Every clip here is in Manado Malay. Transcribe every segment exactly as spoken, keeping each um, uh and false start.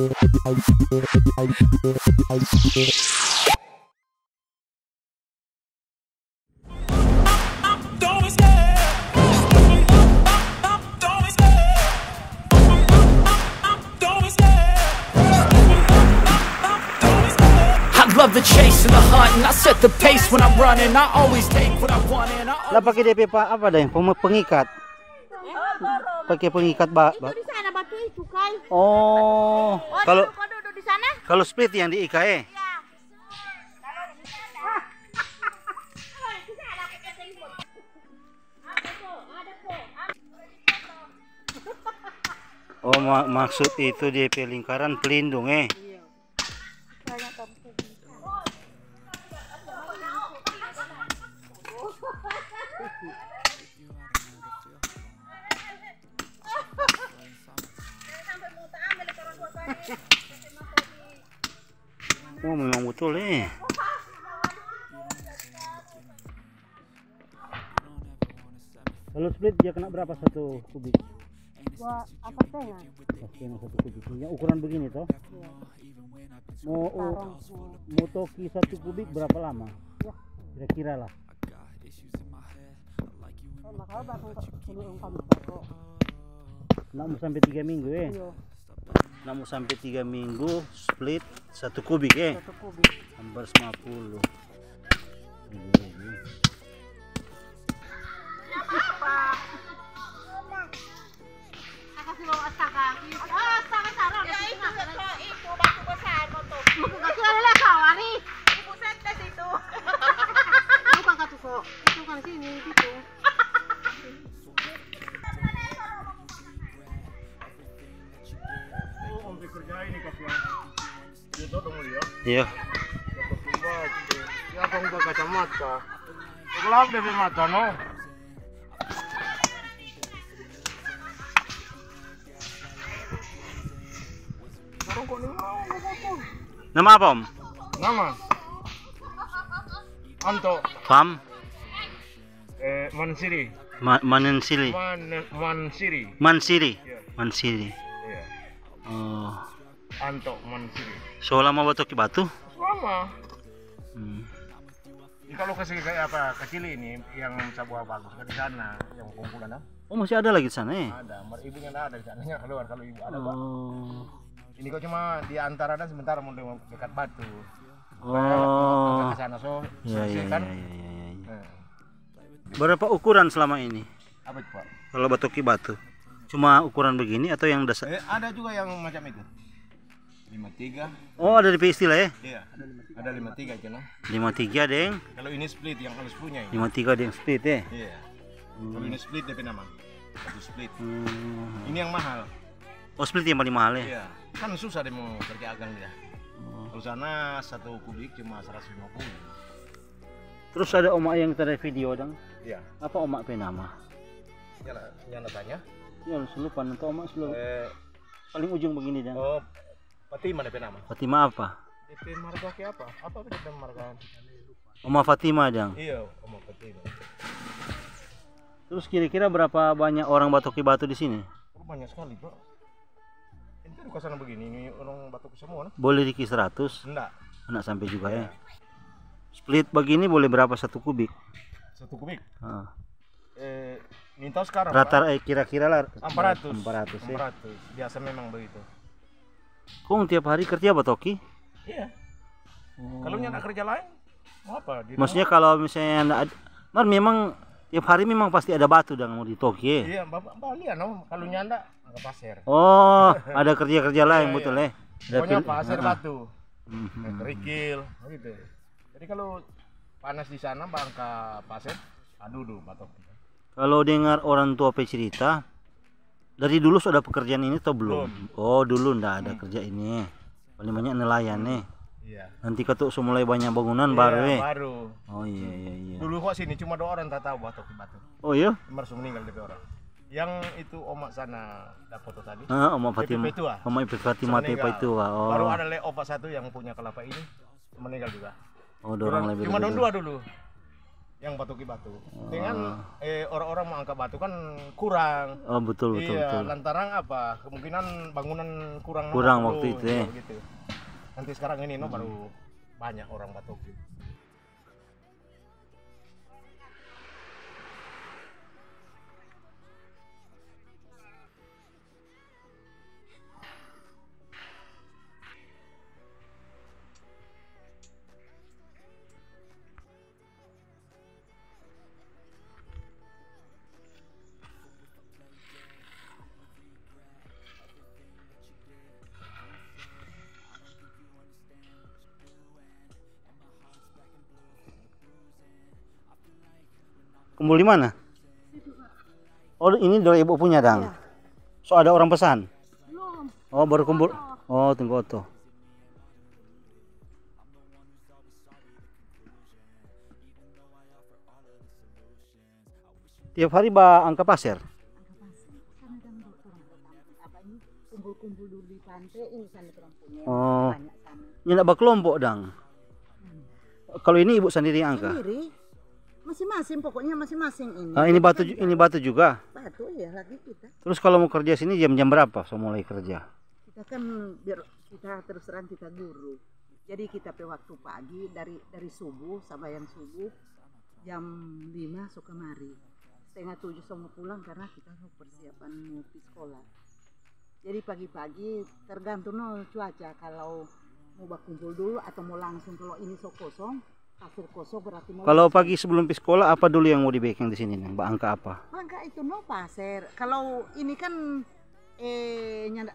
I love the chase and the hunt, and I set the pace when I'm running. I always take what I want, and I always. Lah, pake depe pa-, apa deh, pem-, pengikat? Pake pengikat ba-, ba-. Itu di sana batu itu, Kai. Oh, kalau, kalau duduk di sana? Kalau split yang diikat, eh? Iya. Oh, ma-, maksud itu depe lingkaran pelindung, eh? Iya. Banyak kampung. Oh, memang betul, eh. Kalau split dia kena berapa satu kubik? Dua, apa, setengah? Oh, setengah satu kubik. Yang ukuran begini, toh? Iya. Mau, Tarong semua. Mau toki satu kubik berapa lama? Ya. Kira-kira lah. Eh, makanya bakal kok, kini ungkam toko. Nak mau sampai tiga minggu, eh? Iya. Nak mau sampai tiga minggu, split satu kubik, eh? Satu kubik. Hampir lima puluh. Astaga, astaga, Sarah, ya, itu, itu, itu batu besar, mau tuh. Mau ke kaki ada lah, kawari. Ibu set ke situ. Bukan katu kok. Itu kan sini, situ. Iya. Ya, kong pakai kacamata. Gelap deh mata, no. Nama apa, Om? Nama? Anto. Fam? Eh, Mansiri. Ma-, Manensili. Man-, Mansiri. Mansiri. Iya. Mansiri. Iya. Oh. Anto Mansiri. So lama batoki batu? Lama. Hmm. Ini kalau kasih kayak apa, kecil ini yang sabuah bagus kan di sana, yang kumpulan, ah. Oh, masih ada lagi di sana, eh? Ada, mar-, ibunya nggak ada di sana, keluar kalau ibu ada, Pak. Oh. Ini kok cuma di antara dan sementara mau dekat batu. Oh. Ke sana, so, iya, iya, kan? Iya, iya, iya, iya. Nah. Berapa ukuran selama ini? Apa itu, Pak? Kalau batoki batu, cuma ukuran begini atau yang dasar? Eh, ada juga yang macam itu. Lima tiga. Oh, ada di istilah, ya? Iya, ada lima tiga itu, nah. Lima tiga, deng. Kalau ini split yang halus punya ini. Lima tiga, deng, split, ya? Iya. Hmm. Kalau ini split, dia nama. Satu split. Hmm. Ini yang mahal. Oh, split yang paling mahal, ya? Iya. Kan susah dia mau kerja akang dia. Oh. Kalau sana satu kubik cuma seratus lima puluh. Terus ada oma yang tadi video, dang. Iya. Apa oma pe nama? Nyanda, nyanda tanya. Ya, lupa, nanti oma selalu. Eh, paling ujung begini, dang. Oh, Fatima depe nama. Fatima apa? Depe marga ke apa? Apa depe marga? Oma Fatima, dang. Iya, Oma Fatima. Terus kira-kira berapa banyak orang batoki batu di sini? Oh, banyak sekali, Pak. Itu di sana begini, ini orang batoki semua, nah. Boleh diki seratus? Enggak. Enggak sampai juga, ya. Iya. Split begini boleh berapa satu kubik? Satu kubik? Heeh. Eh, minta sekarang, Pak. Rata, eh, kira-kira lah. Empat ratus. Empat ratus, ya. Empat ratus. Biasa memang begitu. Kong tiap hari kerja batoki? Iya. Oh. Kalau nyanda kerja lain, mau apa? Di rumah. Maksudnya kalau misalnya ndak ad-, mar memang tiap hari memang pasti ada batu dang mau ditoki, eh? Iya, ba-, ba-, balian, no. Kalau nyanda, angka paser. Oh, ada kerja-kerja lain, iya, betul, iya, eh? Ada pokoknya pil-, paser, heeh, batu. Mhm. Nah, kerikil, gitu. Jadi kalau panas di sana, ba angka paser, aduh, duh, batok. Kalau dengar orang tua pe cerita, dari dulu sudah pekerjaan ini atau belum? Belum. Oh, dulu ndak ada, hmm, kerja ini. Paling banyak nelayan, eh. Iya. Nanti katu so mulai banyak bangunan, iya, baru, eh. Baru. Oh, iya, iya, iya. Dulu kok sini cuma dua orang tak tahu batu, batu. Oh, iya? Mar so meninggal depe orang. Yang itu oma sana, ada foto tadi. Ah, oma Fatima. Depe petua. Oma Fatima. So meninggal. Petua. Oh. Baru ada le opa satu yang punya kelapa ini, meninggal juga. Oh, dorang lebe dulu. Cuma dong dua dulu. yang batoki batu. Dengan, eh, orang-orang mau angka batu kan kurang. Oh, betul, betul, iya, betul. Lantaran apa? Kemungkinan bangunan kurang. Kurang waktu itu, ya. Nanti sekarang ini, no, baru banyak orang batoki. Kumpul di mana? Oh, ini dari ibu punya, dang? Iya. So, ada orang pesan? Belum. Oh, baru kumpul. Oh, tunggu oto. Tiap hari ba angka paser? Angka paser. Kan ada orang apa ini, kumpul-kumpul dulu di pante, ini sana orang punya. Oh. Banyak sana. Ini ndak bakelompok, dang? Kalau ini ibu sendiri yang angka? Sendiri. Masing-masing, pokoknya masing-masing ini. Ah, ini batu ju-, ini batu juga? Batu, iya, lagi kita. Terus kalau mau kerja sini jam-jam berapa so mulai kerja? Kita kan, biar kita terus terang, kita guru. Jadi kita pe waktu pagi dari, dari subuh, sambayang subuh, jam lima so kamari. Setengah tujuh so mo pulang karena kita mo persiapan mo pi skola. Jadi pagi-pagi tergantung no cuaca, kalau mo bakumpul dulu atau mo langsung, kalau ini so kosong, paser kosong berarti mo langsung. Kalau pagi sebelum pi skola, apa dulu yang mo dibeking di sini, nang? Ba angka apa? Angka itu no paser. Kalau ini kan, eh, nyanda,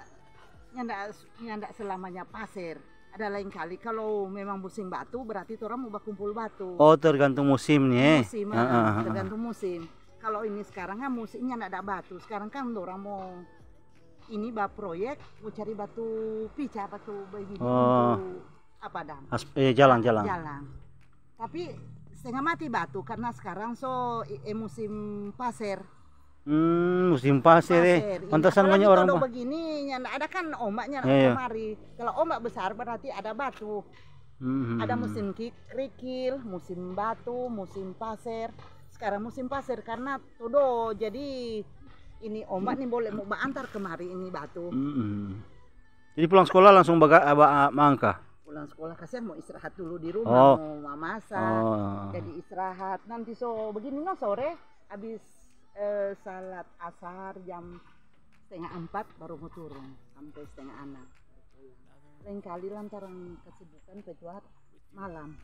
nyanda, nyanda selamanya paser. Ada lain kali, kalau memang musim batu, berarti torang mo bakumpul batu. Oh, tergantung musim ni, eh? Musim, ah, tergantung musim. Kalau ini sekarang kan musimnya ndak ada batu. Sekarang kan dorang mo ini ba proyek, mo cari batu pica, batu begini untuk apa, dang? As-, eh, jalan, jalan. Jalan. Tapi setengah mati batu karena sekarang so, eh, musim paser. Hmm, musim paser, eh. Paser, iya. Pantasan banyak orang. Apalagi kalau ba- begini, nyanda ada kan ombaknya kamari. Kalau ombak besar berarti ada batu. Hmm. Ada musim ki-, kerikil, musim batu, musim paser. Sekarang musim paser karena todo, jadi ini ombak ni boleh mo baantar kemari ini batu. Hmm. Jadi pulang sekolah langsung baga-, ba-, mangka? Pulang sekolah, kasihan mo istirahat dulu di rumah, mo mamasak. Oh. Jadi istirahat. Nanti so begini no, sore, abis, eh, salat asar jam setengah empat baru mo turun, sampe setengah anam. Lain kali lantaran kesibukan, kecuali malam.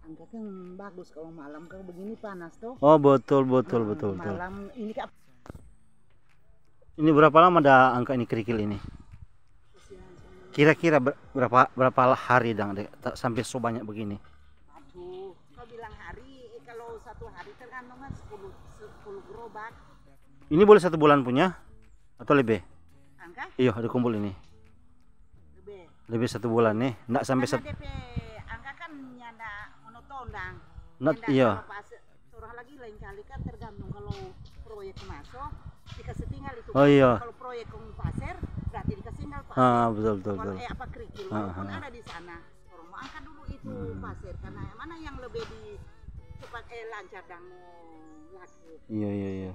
Angka kan bagus kalau malam, kalau begini panas to. Oh, betul, betul, betul, betul. Malam ini kan. Ini berapa lama da angka ini kerikil ini? Kira-kira ber-, berapa, berapa hari, dang, de, ta-, sampe so banyak begini? Aduh, kau bilang hari, eh, kalau satu hari tergantung kan sepuluh, sepuluh gerobak. Ini boleh satu bulan punya atau lebe? Angka? Iyo, ada kumpul ini. Lebe. Lebe satu bulan ni, ndak sampe. Karena sat- depe angka kan nyanda monoton, dang. Ndak, nyanda, iyo. Kalau pas, torang lagi lain kali kan tergantung kalau proyek maso, dikasih tinggal itu. Oh, iyo. Kalau proyek kong paser, berarti dikasih tinggal paser. Ah, betul, betul, betul. Kalau, eh, apa, kerikil, walaupun ada di sana. Orang mo angka dulu itu paser, karena yang mana yang lebih di cepat, eh, lancar dan mo laku. Iyo, iyo, iyo.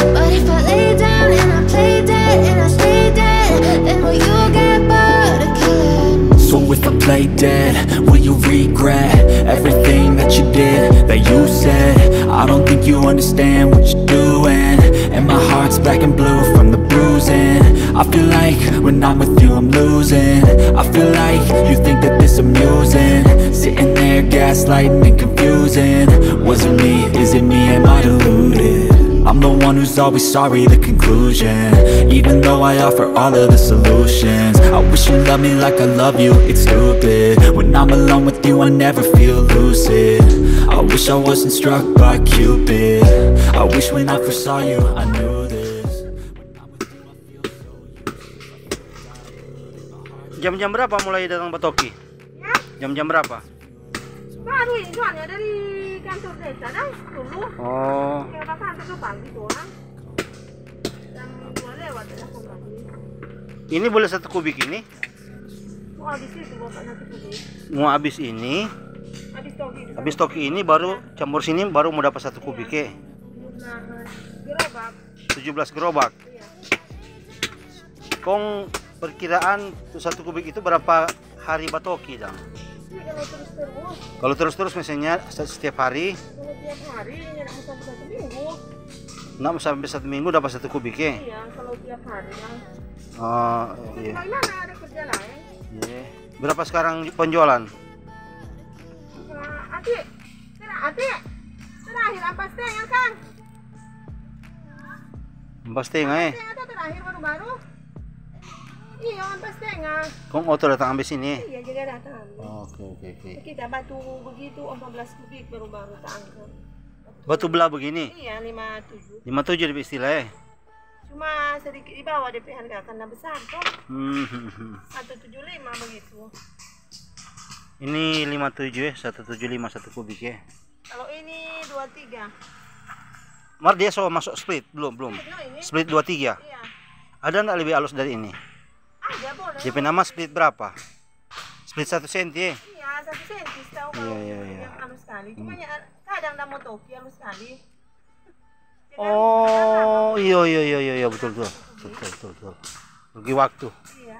But if I lay down and I play dead and I stay dead, then will you get bored of killing? So if I play dead, will you regret everything that you did, that you said? I don't think you understand what you're doing. And my heart's black and blue from the bruising. I feel like when I'm with you, I'm losing. I feel like you think that this amusing. Sitting there, gaslighting and confusing. Was it me? Is it me? Am I deluded? I'm the one who's always sorry, the conclusion. Even though I offer all of the solutions, I wish you loved me like I love you, it's stupid. When I'm alone with you, I never feel lucid. I wish I wasn't struck by Cupid. I wish when I first saw you, I knew this. Jam-jam berapa mulai datang batoki? Ya? Jam-jam berapa? Baru ini soalnya dari kantor desa, dang, dulu. Oh. Ya, pas sampai ke pagi tuh, orang. Jam dua lewat, ya, aku pagi. Ini boleh satu kubik ini? Mau habis itu, Bapak, nanti kubik. Mau habis ini, Habis toki ini baru campur sini, baru mo dapa satu kubik e. Tujuh belas gerobak. Kong perkiraan tu satu kubik itu berapa hari batoki dang? Kalau terus-terus misalnya setiap hari? Kalau tiap hari, ya, sampai satu minggu. Nak sampai satu minggu dapat satu kubik e? Iya, kalau tiap hari ya. Oh, iya. Bagaimana, ada kerja lain? Iya. Berapa sekarang penjualan? Ati, tera-, Ati, terakhir ampa stengah kan? Ampa stengah e? Stengah tu terakhir baru-baru. Iya, ampa stengah. Kong oto datang ambe sini e? Iya, jadi datang ambe. Oh, oke, oke, oke. Kita batu begitu, empat belas kubik baru-baru ta angkat. Batu bla begini? Iya, lima tujuh. Lima tujuh di istilah e? Cuma sedikit di bawah depe harga karena besar to. Hmm. Satu tujuh lima begitu. Ini lima tujuh e, satu tujuh lima satu kubik e. Kalau ini dua tiga. Mar dia so masuk split? Belum, belum. Split no ini? Split dua tiga. Iya. Ada ndak lebih halus dari ini? Ada, boleh. Depe nama split berapa? Split satu senti e? Iya, satu senti, setau. Iya, iya, iya. Yang halus sekali. Cuma ya, kadang ndak mo toki halus sekali. Oh, iyo, iyo, iyo, iyo, iyo, betul, betul. Betul, betul, betul. Rugi waktu. Iya.